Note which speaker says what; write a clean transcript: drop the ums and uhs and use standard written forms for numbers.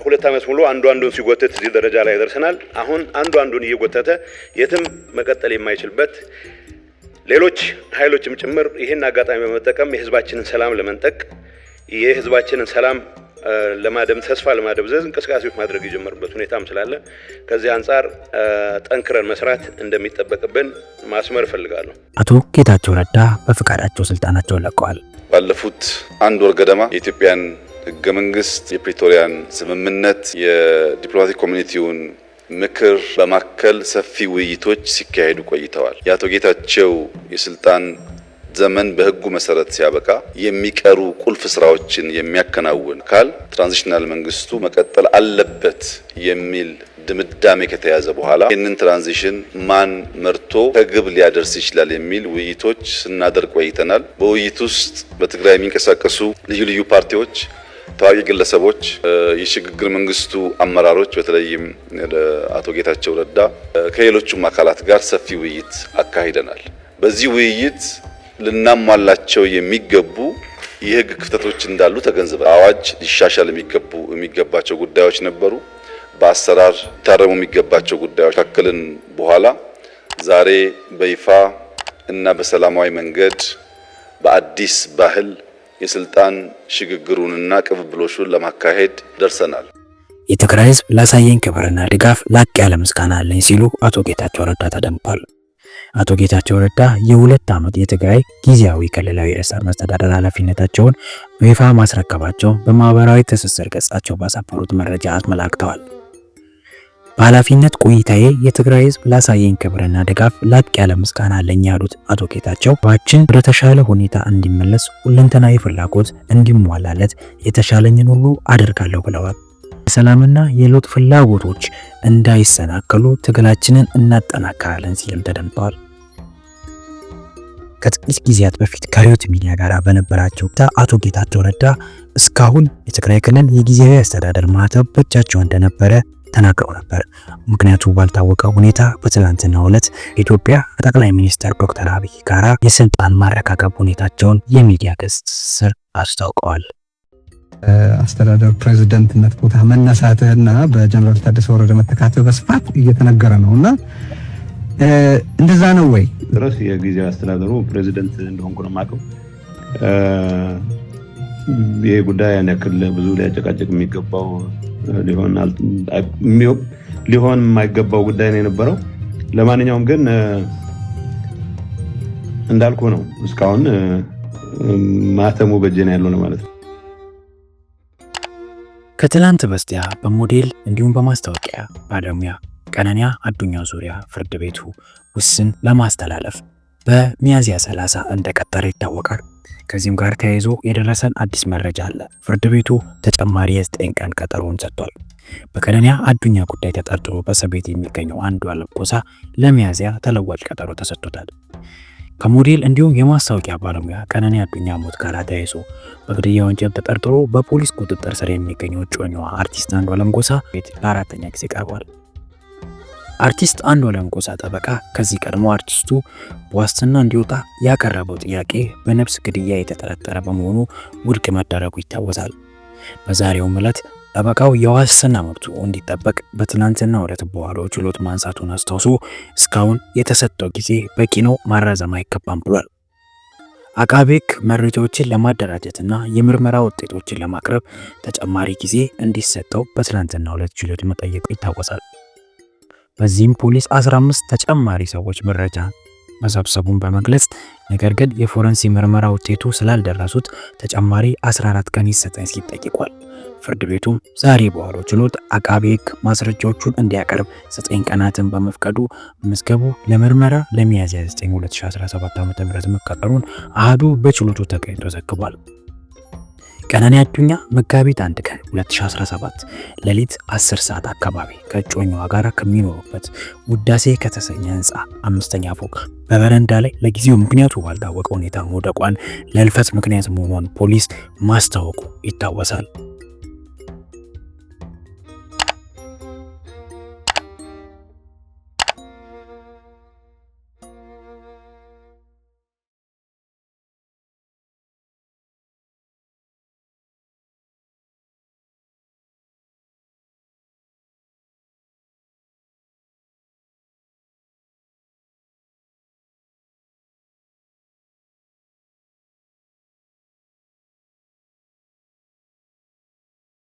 Speaker 1: 2 ዓመት ሙሉ አንዱ አንዱን ሲጎትት እዚህ ደረጃ ላይ ደርሰናል። አሁን አንዱ አንዱን እየጎተተ የትም መቀጠል የማይችልበት፣ ሌሎች ኃይሎችም ጭምር ይህን አጋጣሚ በመጠቀም የህዝባችንን ሰላም ለመንጠቅ፣ የህዝባችንን ሰላም ለማደም፣ ተስፋ ለማደብዘዝ እንቅስቃሴዎች ማድረግ የጀመሩበት ሁኔታም ስላለ ከዚህ አንጻር ጠንክረን መስራት እንደሚጠበቅብን ማስመር እፈልጋለሁ።
Speaker 2: አቶ ጌታቸው ረዳ በፍቃዳቸው ስልጣናቸውን ለቀዋል።
Speaker 3: ባለፉት አንድ ወር ገደማ የኢትዮጵያን ህገ መንግስት፣ የፕሪቶሪያን ስምምነት፣ የ diplomatic community ውን ምክር በማከል ሰፊ ውይይቶች ሲካሄዱ ቆይተዋል። የአቶ ጌታቸው የስልጣን ዘመን በህጉ መሰረት ሲያበቃ የሚቀሩ ቁልፍ ስራዎችን የሚያከናውን አካል transitional መንግስቱ መቀጠል አለበት የሚል ድምዳሜ ከተያዘ በኋላ ይህንን transition ማን መርቶ ከግብ ሊያደርስ ይችላል የሚል ውይይቶች ስናደርግ ቆይተናል። በውይይት ውስጥ በትግራይ የሚንቀሳቀሱ ልዩ ልዩ ፓርቲዎች፣ ታዋቂ ግለሰቦች፣ የሽግግር መንግስቱ አመራሮች በተለይም አቶ ጌታቸው ረዳ ከሌሎቹም አካላት ጋር ሰፊ ውይይት አካሂደናል። በዚህ ውይይት ልናሟላቸው የሚገቡ የህግ ክፍተቶች እንዳሉ ተገንዝበናል። አዋጅ ሊሻሻል የሚገባቸው ጉዳዮች ነበሩ። በአሰራር ሊታረሙ የሚገባቸው ጉዳዮች ካከልን በኋላ ዛሬ በይፋ እና በሰላማዊ መንገድ በአዲስ ባህል የስልጣን ሽግግሩንና ቅብብሎሹን ለማካሄድ ደርሰናል።
Speaker 2: የትግራይ ህዝብ ላሳየኝ ክብርና ድጋፍ ላቅ ያለ ምስጋና አለኝ ሲሉ አቶ ጌታቸው ረዳ ተደምጧል። አቶ ጌታቸው ረዳ የ2 ዓመት የትግራይ ጊዜያዊ ክልላዊ ርዕሰ መስተዳደር ኃላፊነታቸውን በይፋ ማስረከባቸው በማህበራዊ ትስስር ገጻቸው ባሰፈሩት መረጃ አመላክተዋል። በኃላፊነት ቆይታዬ የትግራይ ህዝብ ላሳየኝ ክብርና ድጋፍ ላቅ ያለ ምስጋና አለኝ ያሉት አቶ ጌታቸው ህዝባችን ወደ ተሻለ ሁኔታ እንዲመለስ፣ ሁለንተናዊ ፍላጎት እንዲሟላለት የተሻለኝን ሁሉ አደርጋለሁ ብለዋል። የሰላምና የለውጥ ፍላጎቶች እንዳይሰናከሉ ትግላችንን እናጠናክራለን ሲልም ተደምጠዋል። ከጥቂት ጊዜያት በፊት ከሪዮት ሚዲያ ጋር በነበራቸው አቶ ጌታቸው ረዳ እስካሁን የትግራይ ክልል የጊዜያዊ አስተዳደር ማህተም በእጃቸው እንደነበረ ተናግረው ነበር። ምክንያቱ ባልታወቀ ሁኔታ በትላንትናው ዕለት የኢትዮጵያ ጠቅላይ ሚኒስትር ዶክተር አብይ ጋራ የስልጣን ማረካከብ ሁኔታቸውን የሚዲያ ገጽ ስር አስታውቀዋል።
Speaker 4: አስተዳደር ፕሬዚደንትነት ቦታ መነሳትህና በጀነራል ታደሰ ወረደ መተካትህ በስፋት እየተነገረ ነው እና እንደዛ ነው ወይ?
Speaker 1: ድረስ የጊዜያዊ አስተዳደሩ ፕሬዚደንት እንደሆንኩ ነው የማውቀው። ይሄ ጉዳይ ያን ያክል ብዙ ሊያጨቃጭቅ የሚገባው ሊሆን የማይገባው ጉዳይ ነው የነበረው። ለማንኛውም ግን እንዳልኩ ነው፣ እስካሁን ማተሙ በእጄ ነው ያለው ማለት ነው።
Speaker 2: ከትላንት በስቲያ በሞዴል እንዲሁም በማስታወቂያ ባለሙያ ቀነኒያ አዱኛ ዙሪያ ፍርድ ቤቱ ውስን ለማስተላለፍ በሚያዝያ 30 እንደቀጠረ ይታወቃል። ከዚህም ጋር ተያይዞ የደረሰን አዲስ መረጃ አለ። ፍርድ ቤቱ ተጨማሪ የ9 ቀን ቀጠሮውን ሰጥቷል። በቀነኒያ አዱኛ ጉዳይ ተጠርጥሮ በእስር ቤት የሚገኘው አንዱዓለም ጎሳ ለሚያዝያ ተለዋጭ ቀጠሮ ተሰጥቶታል። ከሞዴል እንዲሁም የማስታወቂያ ባለሙያ ቀነኒ አዱኛ ሞት ጋር ተያይዞ በግድያ ወንጀል ተጠርጥሮ በፖሊስ ቁጥጥር ስር የሚገኘው እጮኛዋ አርቲስት አንዱዓለም ጎሳ ቤት ለአራተኛ ጊዜ ቀርቧል። አርቲስት አንዱዓለም ጎሳ ጠበቃ ከዚህ ቀድሞ አርቲስቱ በዋስትና እንዲወጣ ያቀረበው ጥያቄ በነፍስ ግድያ የተጠረጠረ በመሆኑ ውድቅ መደረጉ ይታወሳል። በዛሬውም ዕለት ጠበቃው የዋስትና መብቱ እንዲጠበቅ በትናንትናው ዕለት በዋለው ችሎት ማንሳቱን አስታውሶ እስካሁን የተሰጠው ጊዜ በቂ ነው፣ ማራዘም አይገባም ብሏል። አቃቤ ሕግ መረጃዎችን ለማደራጀትና የምርመራ ውጤቶችን ለማቅረብ ተጨማሪ ጊዜ እንዲሰጠው በትናንትናው ዕለት ችሎት መጠየቁ ይታወሳል። በዚህም ፖሊስ 15 ተጨማሪ ሰዎች መረጃ መሰብሰቡን በመግለጽ ነገር ግን የፎረንሲክ ምርመራ ውጤቱ ስላልደረሱት ተጨማሪ 14 ቀን ይሰጠኝ ሲል ጠይቋል። ፍርድ ቤቱም ዛሬ በዋለው ችሎት አቃቤ ሕግ ማስረጃዎቹን እንዲያቀርብ 9 ቀናትን በመፍቀዱ መዝገቡ ለምርመራ ለሚያዝያ 9 2017 ዓ.ም መቀጠሩን አሃዱ በችሎቱ ተገኝቶ ዘግቧል። ቀነኒ አዱኛ መጋቢት 1 ቀን 2017 ሌሊት 10 ሰዓት አካባቢ ከእጮኛዋ ጋር ከሚኖሩበት ውዳሴ ከተሰኘ ህንፃ አምስተኛ ፎቅ በበረንዳ ላይ ለጊዜው ምክንያቱ ባልታወቀ ሁኔታ መውደቋን ለህልፈት ምክንያት መሆኗን ፖሊስ ማስታወቁ ይታወሳል።